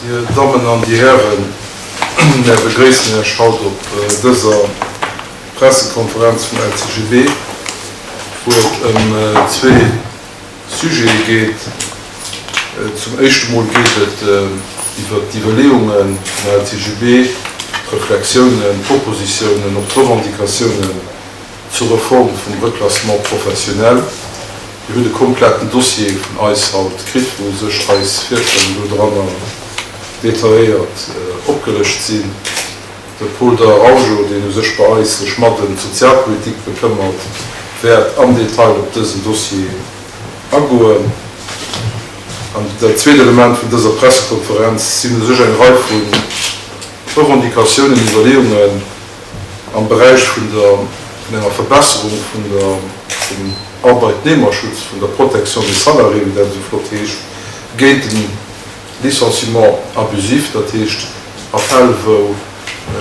Dir Dammen an Dir Hären, mär begréissen Iech haut op dëser Pressekonferenz vum LCGB, wou et ëm zwee Sujete geet. Zum éischte mol geet et iwwert d'Iwwerleeunge vum LCGB, d'Reflexiounen, d'Propositiounen, och d'Revendicatiounen zur Reform vum Reclassement professionnel. Dir hutt e kompletten Dossier vun eis haut kritt, wou u sech eis Virstellungen do dranner detailléiert opgelëscht sinn. De Paul de Araujo, deen u sech bei eis sech mat ëm d'Sozialpolitik bekëmmert, wäert am Detail op dësen Dossier agoen. An dat zweet Element vun dëser Pressekonferenz sinn u sech eng Rei vu Revendicatiounen, Iwwerleeungen, am Beräich vun der, vun enger Verbesserung vun der, vum Arbeitnehmerschutz, vun der Protection des salariés, wéi dat esou flott heescht, géint de Licenciement abusif, dat heescht a Fäll wou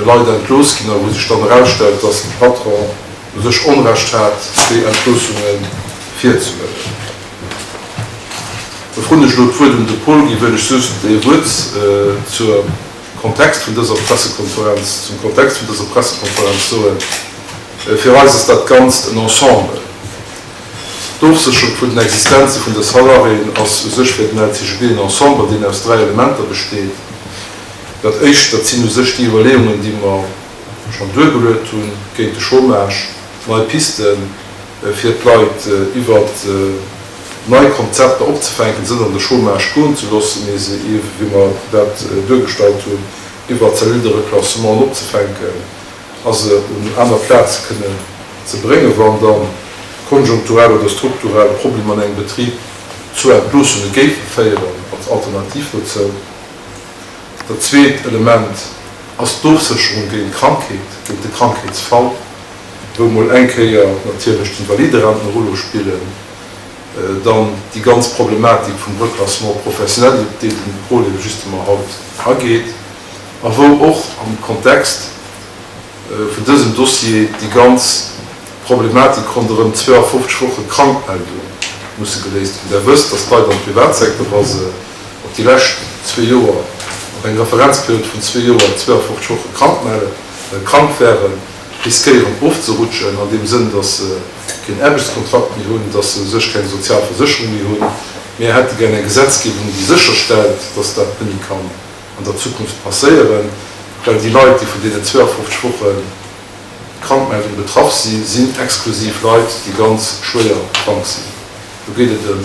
Leit entlooss ginn a wou sech dann erausstellt, dass de Patron u sech Onrecht hat, déi Entloossunge virzehuelen. Bevun ech elo d'Wuert un de Paul ginn, wëll ech just ee Wuert zur. Kontext vun dëser Pressekonferenz, zum Kontext vun dëser Pressekonferenz soen, Fir eis ass dat Ganzt en Ensemble. D'Ofsécherung vun den Existenze vun de Salariéen ass u sech fir den LCGB en Ensemble, deen aus dräi Elementer besteet. Dat éischt, dat sinn u sech déi Iwwerleeungen, déi mer schonn duergeluet hunn, géint de Chômage, nei Pisten, fir d'Leit iwwert nei Konzepter opzefänken, se net an de Chômage goen ze loossen, mee se, wéi mer dat duergestallt hunn, iwwert d'Cellule de reclassement opzefänken a se un aner Plaze kënnen ze bréngen, wann da konjunkturell oder strukturell Problemer an engem Betrib zu Entloossunge géife féieren, als Alternativ dozou. Dat zweet Element ass d'Ofsécherung géint Krankheet, géint de Krankheetsfall. wou mol eng Kéier natierlech d'Invaliderenten e Rôle spillen, dann déi ganz Problematik vum Reclassement professionnel, op déi den Paul ebe justement haut ageet, a wou och am Kontext vun dësem Dossier déi ganz Problematik ronderëm 52 Woche Krankmeldung musse geléist ginn. Der wësst, dass d'Leit am Privatsecteur, wa se op déi lescht zwee Joer, op eng Referenzperiod vun zwee Joer 52 Woche krank wären, riskéieren ofzerutschen, an deem Sënn, datt se keen Aarbechtskontrakt méi hunn, datt se u sech keng sozial Versécherung méi hunn. Mir hätte gär eng Gesetzgebung, déi sécherstellt, datt dat net méi kann an der Zukunft passéieren, well déi Leit, déi vun deenen 52 Woche Krankmeldung betraff si sinn exklusiv Leit, déi ganz schwéier krank sinn. Do geet et ëm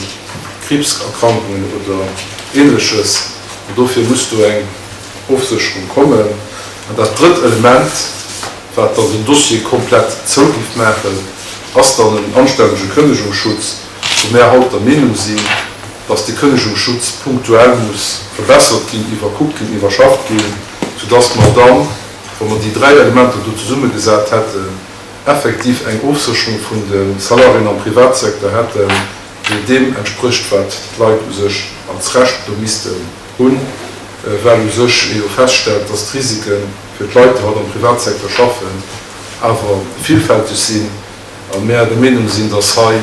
Kriibserkrankungen oder Ähnleches. An dofir muss do eng Ofsécherung kommen. An dat drëtt Element, wat dann den Dossier komplett zou géif maachen, ass dann en anstännege Kënnegungsschutz, wou mär haut der Meenung sinn, dass dee Kënnegungsschutz punktuell muss verbessert ginn, iwwerkuckt ginn, iwwerschafft ginn, soudass mer dann, wa mer déi dräi Elementer do zesummegesat hätten, effektiv eng Ofsécherung vun de Salariéen am Privatsecteur hätten, déi deem entsprécht, wat d'Leit u sech als Recht do missten hunn, well u sech ee jo feststellt, dass d'Risike fir d'Leit, déi haut am Privatsecteur schaffen, awer villfälteg sinn a mär der Meenung sinn, dass hei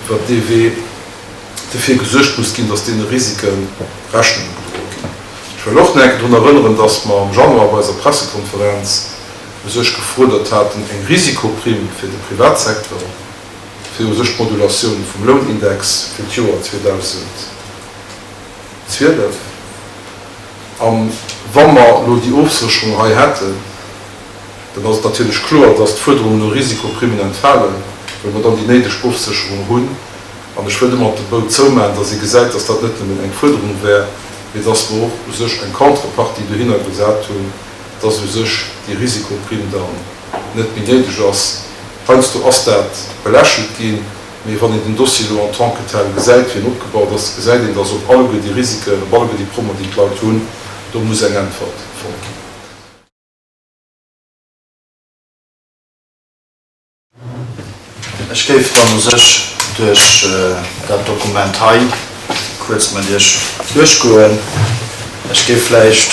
iwwert dee Wee dofir gesuergt muss ginn, dass deene Risike Rechnung gedroe ginn. Ech wëll och nach eng Kéier drun erënneren, dass mer am Januar bei eiser Pressekonferenz u sech gefuerdert haten, eng Risikoprimm fir de Privatsecteur, fir u sech d'Modulatioun vum Lounindex fir d'Joer 2012. A wa mer elo déi Ofsécherung hei hätten, dann ass et natierlech kloer, dass d'Fuerderungen no Risikoprimmen entfalen, well mer dann déi néideg Ofsécherung hunn. An ech wëll domat de Bou zoumaachen, dass ee gesäit, dass dat net nëmmen eng Fuerderung wär, mee dass mer och u sech eng Contrepartie dohinner gesat hunn, dass u sech déi Risikoprimm dann net méi néideg ass. Heiansdo ass dat belächelt ginn, mee wann een den Dossier elo en tant que tel gesäit, wéi en opgebaut ass, gesäit een, dass op alleguer déi Risiken, op alleguer déi Problemer, déi d'Leit hunn, do muss eng Äntwert fonnt ginn. Ech géif dann u sech duerch dat Dokument hei kuerz mat Iech duerchgoen. Ech géif vläicht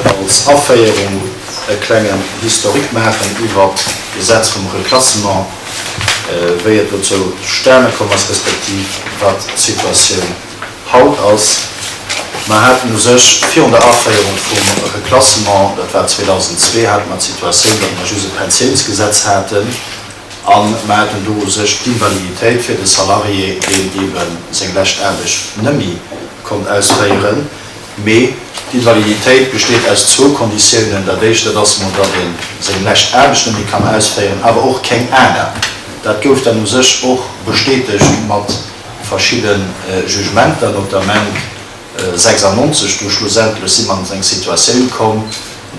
als Aféierung e klengen Historique maachen iwwert d'Gesetz vum Reclassement, wéi et dozou zustane komm ass, respektiv wat d'Situatioun haut ass. Mer haten u sech virun der Aféierung vum Reklassement, dat war 2002, hate mer d'Situatioun, datt mer just e Pensiounsgesetz haten a mer haten do u sech d'Invaliditéit fir de Salarié, deen eebe seng lescht Aarbecht net méi konnt ausféieren. Mee d'Invaliditéit besteet aus zwou Konditiounen. Dat éischt, dat ass emol, datt ee seng lescht Aarbecht net méi kann ausféieren, awer och keng aner. Dat gouf dann u sech och bestätegt mat verschidde Jugementer, notament 96. Du schlussendlech si mer an eng Situatioun komm,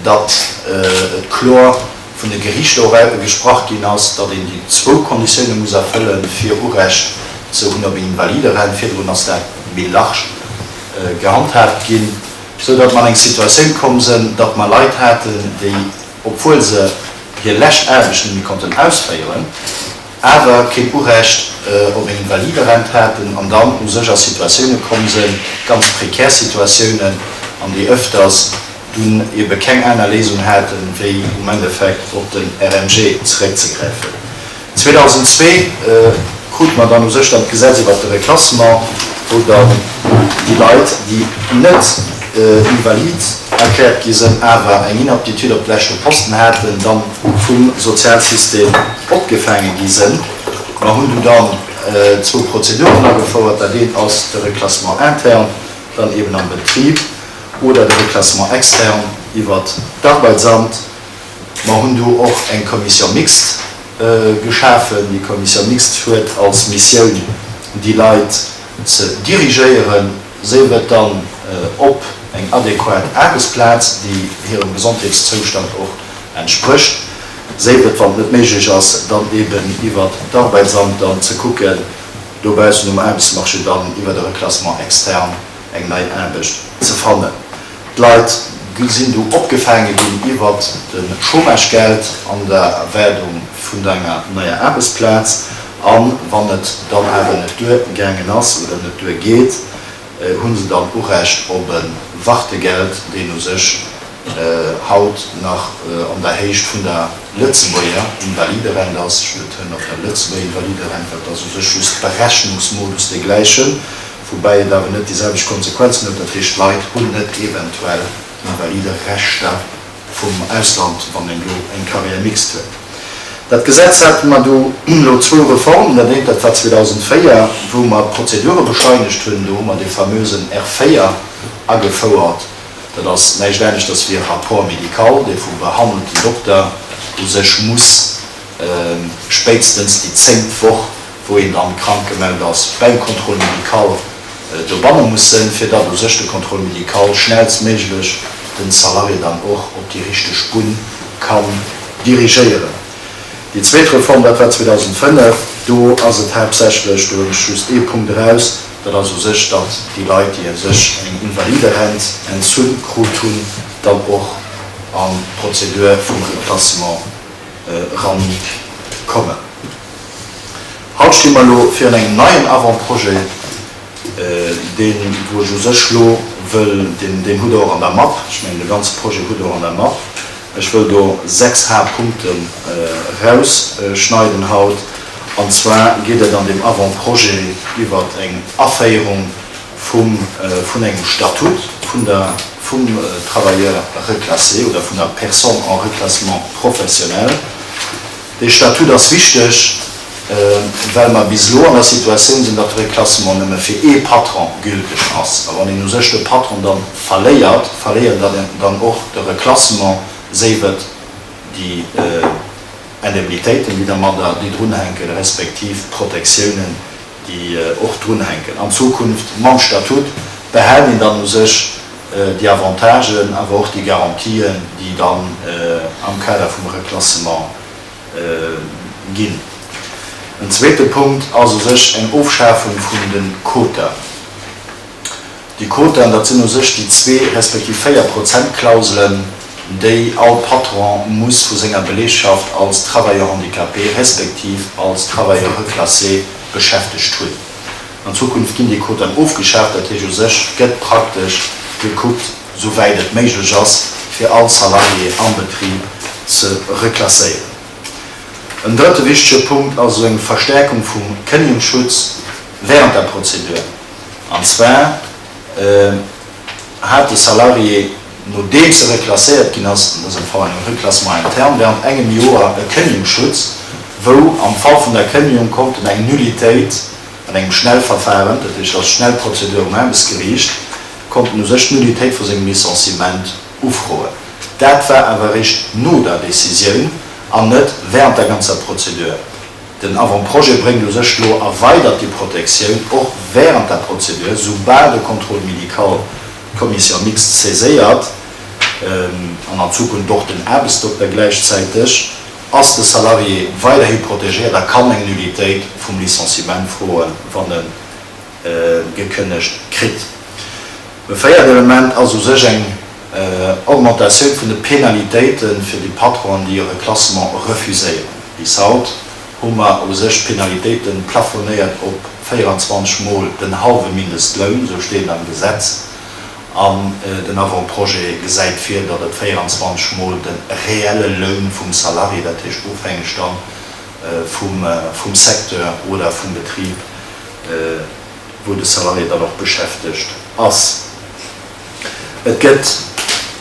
datt et kloer vun de Geriichter och gesprach ginn ass, datt een déi zwou Konditioune muss erfëllen, fir Urecht ze hunn op eng Invaliderent. Virdrun ass dat méi large gehandhaabt ginn, sou datt mer an eng Situatioun komm sënn, datt mer Leit haten, déi, obwuel se hir lescht Aarbecht net méi konnten ausféieren, awer keen Urecht op eng Invaliderent haten an dann u sech a Situatioune komm sënn, ganz prekär Situatiounen, an déi öfters dunn ebe keng aner Léisung haten, wéi um Endeffekt op den RMG zeréckzegräifen. 2002 krute mer dann u sech dann d'Gesetz iwwert de Reklassement, wou dann déi Leit, déi net invalid erkläert gi sënn, awer eng Inaptitude op de leschte Posten haten, dann vum Sozialsystem opgefaange gi sënn. Mer hunn du dann zwou Prozeduren agefouert. Dat eent ass de Reclassement interne, dann eben am Betrib, oder de Reclassement externe iwwert d'Arbeitsamt. Mer hunn do och eng Commission mixte geschafen. Déi Commission mixte huet als Missioun, déi Leit ze dirigéieren, séif et dann op eng adequat Aarbechtsplaz, déi hirem Gesondheetszoustand och entsprécht, séif et, wann et net méiglech ass, dann eben iwwert d'Arbeitsamt dann ze kucken, dobaussen um Aarbechtsmarché dann iwwert e Reclassement externe eng nei Aarbecht ze fannen. D'Leit sinn du opgefaange ginn iwwert de Chômagegeld an der Erwaardung vun enger neier Aarbechtsplaz. A wann et dann awer net duer gaangen ass oder net duer geet, hu se dann Urecht op e Wartegeld, deen u sech haut nach an der Héicht vun der Lëtzebuerger Invaliderent ass. Ech betounen op der Lëtzebuerger Invaliderent, well et ass u sech just Berechnungsmodus dee gläichen. Woubäi et awer net déi selwecht Konsequenzen huet, dat heescht d'Leit hunn net eventuell Invaliderechter vum Ausland, wann een do eng Carrière mixte huet. Dat Gesetz hate mer do elo zwou Reformen, dat eent dat war 2004, wou mer d'Prozedure beschleunegt hunn, do hu mer dee famösen R4 agefouert, dat ass näischt aneschters wéi e Rapport médical, dee vum behandelten Dokter u sech muss spéitstens déi zéngt Woch wou een dann krank gemellt ass, beim Contrôle médical dobanne muss sënn, fir datt u sech de Contrôle médical schnellstméiglech den Salarié dann och op déi richteg Bunn kann dirigéieren. Déi zweet Reform, dat war 2005, do ass et haaptsächlech, do hunn ech just ee Punkt eraus, dat ass u sech, datt déi Leit, déi u sech eng Invaliderent entzunn krut hunn, dann och an d'Prozedur vum Reclassement erankommen. Haut sti mer elo virun engem neien Avant-projet, deen, wou ech u sech elo wëll, deen, deen hutt Der och an der Mapp, ech mengen, de ganze Projet hutt Der och an der Mapp. Ech wëll do 6 Haaptpunkten erausschneiden haut. An zwar geet et an deem Avant-projet iwwert eng Aféierung vum, vun engem Statut vun der, vum Travailleur reclassé oder vun der Personne en reclassement professionnel. Dee Statut ass wichteg, well mer bis elo an der Situatioun sinn, datt de Reklassement nëmme fir ee Patron gülteg ass. A wann een u sech de Patron dann verléiert, verléiert en dann och de Reklassement, séif et déi Indemnitéiten, déi dermadder, déi drunhänken, respektiv d'Protektiounen, déi och drunhänken. An Zukunft mam Statut behält een dann u sech déi Avantagen, awer och déi Garantien, déi dann am Kader vum Reklassement ginn. En zweete Punkt ass u sech eng Ofschafung vun de Quoten. Déi Quoten, dat sinn u sech déi zwee respektiv Véier-Prozent-Klauselen, déi all Patron muss vu senger Belegschaft als Travailleur handicapé respektiv als Travailleur reclassé beschäftegt hunn. An Zukunft ginn déi Quoten ofgeschaaft, dat heescht u sech gëtt praktesch gekuckt, souwäit et méiglech ass, fir all Salarié am Betrib ze reklasséieren. En drëtte wichtege Punkt ass eng Verstärkung vum Kënnegungsschutz während der Prozedur, an zwar. hat de Salarié, nodeems e reklasséiert ginn ass, an dësem Fall engem Reclassement interne, während engem Joer e Kënnegungsschutz, wou am Fall vun der Kënnegung konnt en eng Nullitéit an engem Schnellverfahren, dat heescht als Schnellprozedur um Aarbechtsgeriicht, konnt en u sech d'Nullitéit vu sengem Licenciement ufroen. Dat war awer eréischt no der Décisioun an net während der ganzer Prozedur. Den Avant-projet bréngt u sech elo erweidert déi Protektioun och während der Prozedur, soubal de Contrôle médical d'Commission mixte saiséiert, an an Zukunft och den Aarbechtsdokter gläichzäiteg, ass de Salarié weiderhi protegéiert a kann eng Nullitéit vum Licenciement froen, wann e gekënnegt kritt. E véiert Element ass u sech eng Augmentatioun vun de Penalitéite fir déi Patronen, déi e Reklassement refuséieren. Bis haut hu mer u sech d'Penalitéite plafonéiert op 24 mol den hallwe Mindestloun, esou steet et am Gesetz. An den Avant-projet gesäit vir, datt et 24 mol de reelle Loun vum Salarié, dat heescht ofhängeg dann vum Secteur oder vum Betrib, wou de Salarié dann och beschäftegt ass. Et gëtt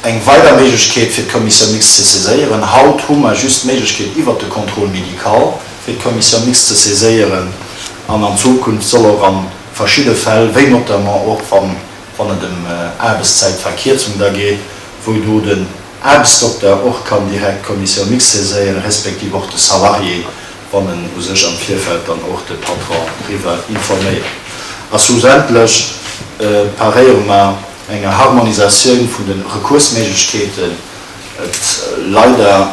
eng weider Méiglechkeet, fir d'Commission mixte ze saiséieren. Haut hu mer just d'Méiglechkeet iwwert de Contrôle médical, fir d'Commission mixte ze saiséieren. An an Zukunft soll och a verschidde Fäll, wéi notamment och wann wann et ëm Aarbechtszäitverkierzung da geet, wou do den Aarbechtsdokter och kann direkt d'Commission mixte saiséieren, respektiv och de Salarié, wann en u sech am Virfeld dann och de Patron driwwer informéiert. A schlussendlech paréiere mer enger Harmonisatioun vun de Rekursméiglechkeeten. Et, leider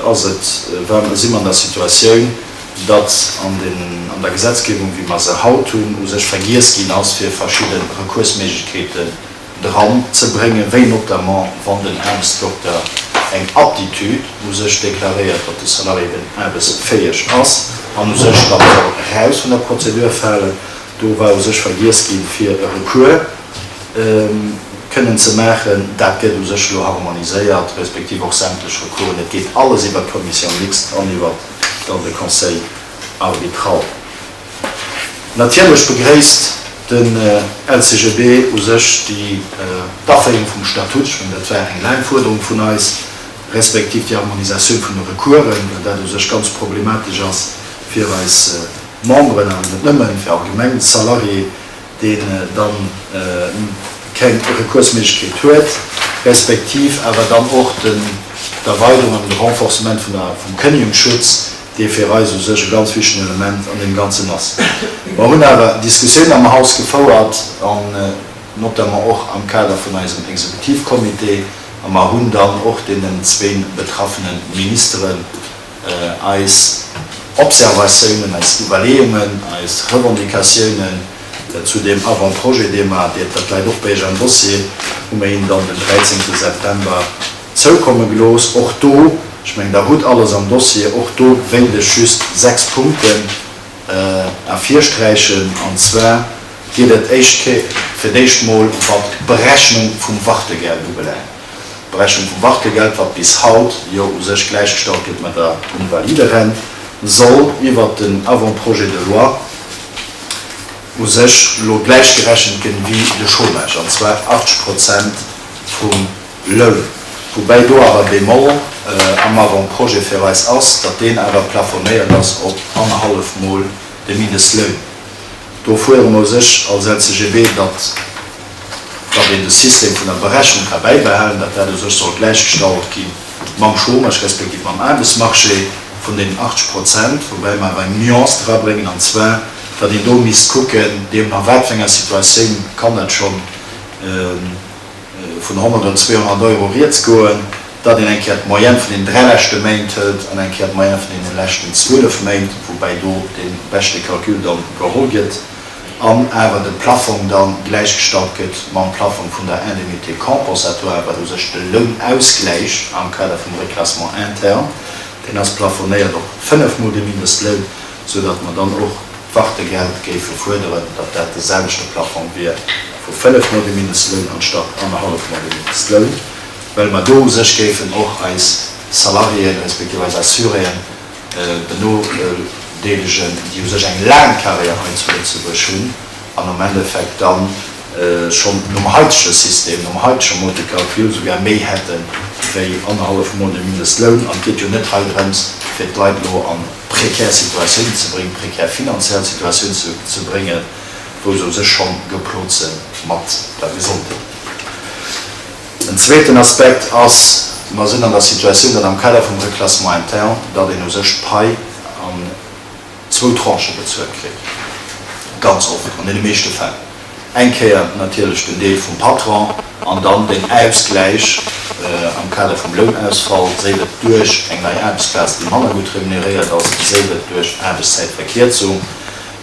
ass et, war, si mer an der Situatioun, datt an den, an der Gesetzgebung, wéi mer se haut hunn, u sech vergiess ginn ass, fir verschidde Rekursméiglechkeeten dran ze bréngen, wéi notamment wann den Aarbechtsdokter eng Aptitude u sech deklaréiert, datt de Salarié eben aarbechtsfäeg ass an u sech dann soll eraus vun der Prozedur falen. Do war u sech vergiess ginn, fir e Recours kënnen ze maachen. Dat gëtt u sech elo harmoniséiert, respektiv och sämtlech Recoursen. Et geet alles iwwert d'Commission mixte an iwwert dann de Conseil arbitral. Natierlech begréisst den LCGB u sech déi d'Aféierung vum Statut, ech mengen dat war eng laang Fuerderung vun eis, respektiv déi Harmonisatioun vun de Recoursen, well dat u sech ganz problematesch ass fir eis Memberen, awer net nëmmen, fir allgemeng de Salarié, deen dann keng Recoursméiglechkeet huet, respektiv awer dann och d'Erweiderung an de Renforcement vum Kënnegungsschutz, dee fir eis u sech e ganz wichtegen Element an deem Ganzen ass. Mer hunn awer Diskussiounen am Haus gefouert, an notamment och am Kader vun eisem Exekutivcomité, a mer hunn dann och deenen zwéin betraffene Ministeren eis Observatiounen, eis Iwwerleeungen, eis Revendicatiounen zu deem Avant-projet, dee mer, dat läit och bei Iech am Dossier, hu mer hinnen dann den 13. September zoukomme gelooss. Och do, ech mengen, Der hutt alles am Dossier, och do wéilt ech just 6 Punkten ervirsträichen. An zwar geet et éischt fir d'éischt mol, wat d'Berechnung vum Wartegeld ubelaangt. D'Berechnung vum Wartegeld, wat bis haut jo u sech gläichgestallt gëtt mat der Invaliderent, soll iwwert den Avant-projet de loi u sech elo gläichgerechent ginn wéi de Chômage, an zwar 80 Prozent vum Loun, woubäi do awer Bémol am Avant-projet fir eis ass, datt deen awer plafonéiert ass op annerhallef Mol de Mindestloun. Do fuerdere mer u sech als LCGB, datt datt een de System vun der Berechnung ka bäibehalen, datt dat u sech soll gläichgestallt gi mam Chômage respektiv mam Aarbechtsmarché vun deenen 80 Prozent, woubäi mer awer eng Nuance drabréngen, an zwar datt een do misst kucken, deemno a wat fir enger Situatioun kann dat schonn vun 100 oder 200 Euro rieds goen, datt een eng Kéier d'Moyenne vun den 3 leschte Méint hëlt an eng Kéier d'Moyenne vun deene leschten 12 Méint, woubäi do dee beschte Calcul dann geholl gëtt, an awer de Plaffong da gläichgestallt gëtt mam Plaffong vun der Indemnité compensatoire, wat u sech de Lounausgläich am Kader vum Reclassement interne, deen ass plafonéiert op fënnefmol de Mindestloun, soudatt mer dann och d'Wartegeld géife fuerderen, datt dat de selwechte Plafong wier vu 5 mol de Mindestloun anstatt annerhallef mol de Mindestloun, well mer do u sech géifen och eis Salariéen respektiv eis Assuréen benodeelegen, déi u sech eng laang Carrière hei zu Lëtzebuerg hunn an am Endeffekt dann. schonn nom haitege System, nom haitege Mode de calcul souguer méi hätte wéi annerhallef Mol de Mindestloun. An et geet jo net hei drëms, fir d'Leit elo a prekär Situatiounen ze bréngen, prekär finanziell Situatiounen ze bréngen, wou se u sech schonn geplot si mat der Gesondheet. En zweeten Aspekt ass, mer sinn an der Situatioun, datt am Kader vum Reclassement interne, datt een u sech d'Pai an zwou Tranchë bezuelt kritt, ganz oft, an deene meeschte Fäll. Eng Kéier natierlech den Deel vum Patron an dann den Ausgläich am Kader vum Lounausfall, séif et duerch eng nei Aarbechtsplaz, déi manner gutt remuneréiert ass, séif et duerch Aarbechtszäitverkierzung,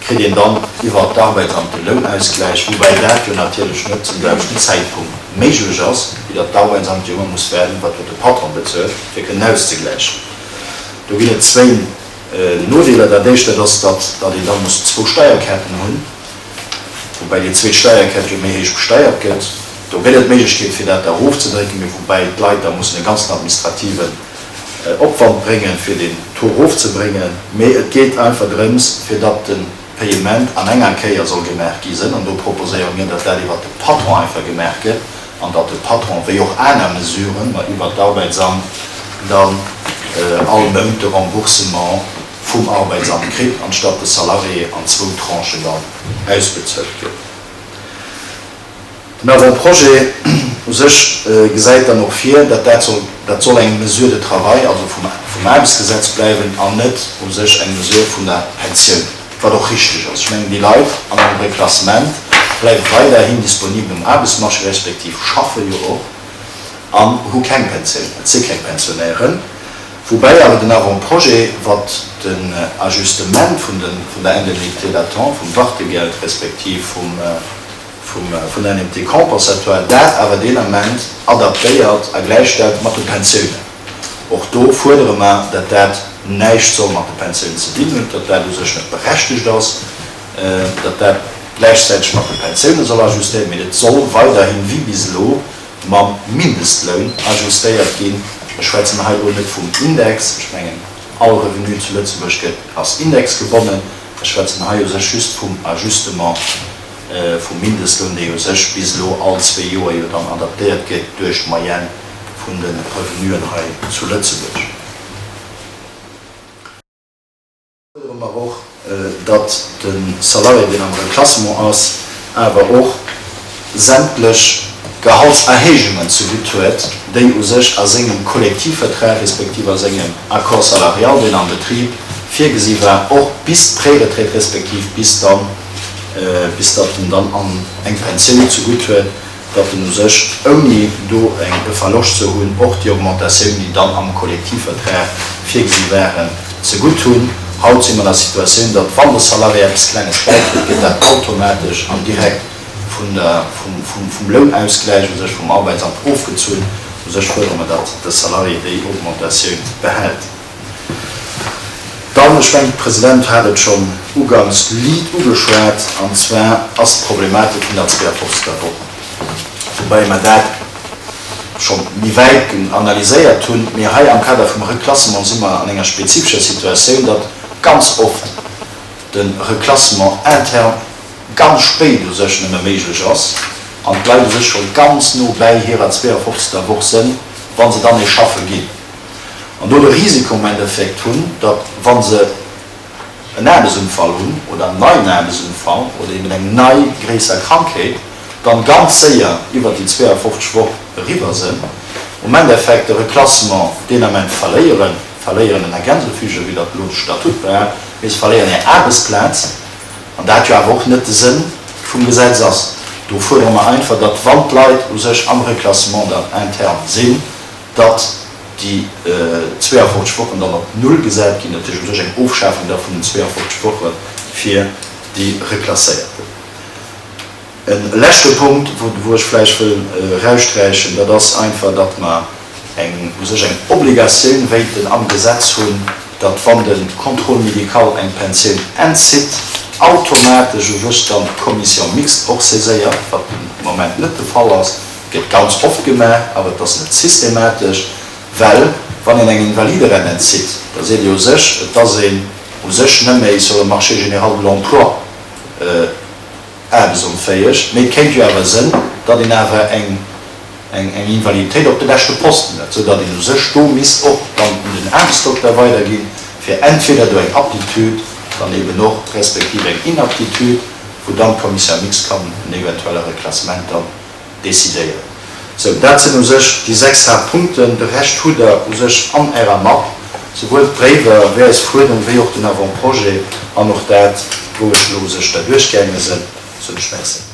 kritt een dann iwwert d'Arbeitsamt de Lounausgläich, woubäi dat jo natierlech net zum selwechten Zäitpunkt méiglech ass, wéi datt d'Arbeitsamt jo ëmmer muss waarden, wat huet de Patron bezuelt, fir kënnen auszegläichen. Do ginn et zwéin Nodeeler, Dat éischt, dat ass, datt datt een da muss zwou Steierketten hunn, woubäi déi zweet Steierkett jo méi héich besteiert gëtt. Do gëtt et d'Méiglechkeet, fir dat da erofzedrécken, mee woubäi d'Leit da mussen e ganzen administrativen Opwand bréngen, fir deen Taux erofzebréngen. Mee et geet einfach drëms, fir datt de Payement an enger Kéier soll gemaach gi sënn. An do proposéiere mir, datt dat iwwert de Patron einfach gemaach gëtt an datt de Patron, wéi och aner Mesuren, ma iwwert d'Arbeitsamt dann all Mount de Remboursement vum Arbeitsamt kritt, anstatt de Salarié an zwou Tranchen dann ausbezuelt gëtt. Den Avant-projet u sech gesäit dann och vir, datt dat soll, dat soll eng Mesure de travail, also vum, vum Aarbechtsgesetz bleiwen an net u sech eng Mesure vun der Pensioun, wat och richteg ass. Ech mengen, déi Leit an engem Reklassement bleiwe weiderhin disponibel um Aarbechtsmarché respektiv schaffe jo och an hu keng Pensioun, et si keng Pensionären. Woubäi awer den Avant-projet, wat den Ajustement vun de, vun der Indemnité d'attente, vum Wartegeld respektiv vum, vum, vun der Indemnité compensatoire, dat awer deen Ament adaptéiert a gläichstellt mat de Pensiounen. Och do fuerdere mer, datt dat näischt soll mat de Pensiounen ze dinn hunn, datt dat u sech net berechtegt ass, datt dat gläichzäiteg mat de Pensiounen soll ajustéiert, mee et soll weiderhin wéi bis elo mam Mindestloun ajustéiert ginn. Ech schwätzen hei elo net vum Index, ech mengen all Revenu zu Lëtzebuerg gëtt, ass indexgebonnen. Ech schwätzen hei u sech just vum Ajustement vum Mindestloun, dee u sech bis elo all zwee Joer jo dann adaptéiert gëtt duerch d'Moyenne vun de Revenuen hei zu Lëtzebuerg. Fuerdere mer och, datt de Salarié, deen am Reklassement ass, awer och sämtlech Gehaltserhéijungen zegutt huet, déi u sech a sengem Kollektivvertrag respektiv a sengem Accord salarial, deen am Betrib virgesi war, och bis d'Préretraite respektiv bis dann, bis datt en dann an eng Pensioun zegutt huet. datt en u sech, ouni do eng e Verloscht ze hunn, och déi Augmentatioun, déi dann am Kollektivvertrag virgesi waren, zegutt hunn. Haut si mer an der Situatioun, datt wann de Salarié eppes Klenges bäikritt, gëtt dat automatesch an direkt vun der, vum, vum, vum Lounausgläich u sech vum Arbeitsamt ofgezunn. U sech fuerdere mer, datt de Salarié déi Augmentatioun behält. Dann, ech mengen, de President hat et schonn uganks liit ugeschwat, an zwar ass d'Problematik vun der 52. Woch, woubäi mer dat scho méi wäit analyséiert hunn, mee hei am Kader vum Reklassement si mer an enger spezifescher Situatioun, datt ganz oft de Reklassement interne ganz spéit u sech nëmme méiglech ass an d'Leit u sech scho ganz no bäi hirer 52. Woch sënn, wa se dann nees schaffe ginn. An do de Risiko am Endeffekt hunn, datt wa se en Aarbechtsunfall hunn oder en neien Aarbechtsunfall oder eben eng nei gréisser Krankheet, dann ganz séier iwwert déi 52 Woch eriwwer sënn, um Endeffekt de Reklassement deen Ament verléieren, verléieren en a Gänsefüger, wéi datt elo de Statut war, mee se verléieren hir Aarbechtsplaz, an dat jo awer och net de Sënn vum Gesetz ass. Do fuerdere mer einfach, datt wann d'Leit u sech am Reklassement dann interne sinn, datt déi 52 Wochen dann op Null gesat ginn, dat heescht u sech eng Ofschafung da vun den 52 Woche fir déi Reklasséierten. E leschte Punkt, wou ech vläicht wëll eraussträichen, dat ass einfach, datt mer eng u sech eng Obligatioun wéilten am Gesetz hunn, datt wann de Contrôle médical eng Pensioun entzitt, automatesch u sech dann d'Commission mixte och saiséiert, wat de Moment net de Fall ass. Gëtt ganz oft gemaach, awer et ass net systematesch, well wann een eng Invaliderent entzitt, da seet ee u sech, et ass een u sech net méi sur le marché général de l'emploi. aarbechtsonfäeg, mee et kéint jo awer sënn, datt een awer eng eng Invaliditéit op de leschte Posten huet, sou datt een u sech do misst och dann un den Aarbechtsdokter weiderginn, fir entweder do eng Aptitude, dann eben och respektiv eng Inaptitude, wou dann d'Commission mixte kann en eventuelle Reklassement dann decidéieren. Sou, dat sinn u sech déi 6 Haaptpunkten. De Rescht hutt Der u sech an Ärer Mapp, souwuel d'Bréiwer wéi eis Fuerderung, wéi och den Avant-projet an och dat, wou ech elo u sech derduerchgaange sinn. Soen ech Merci.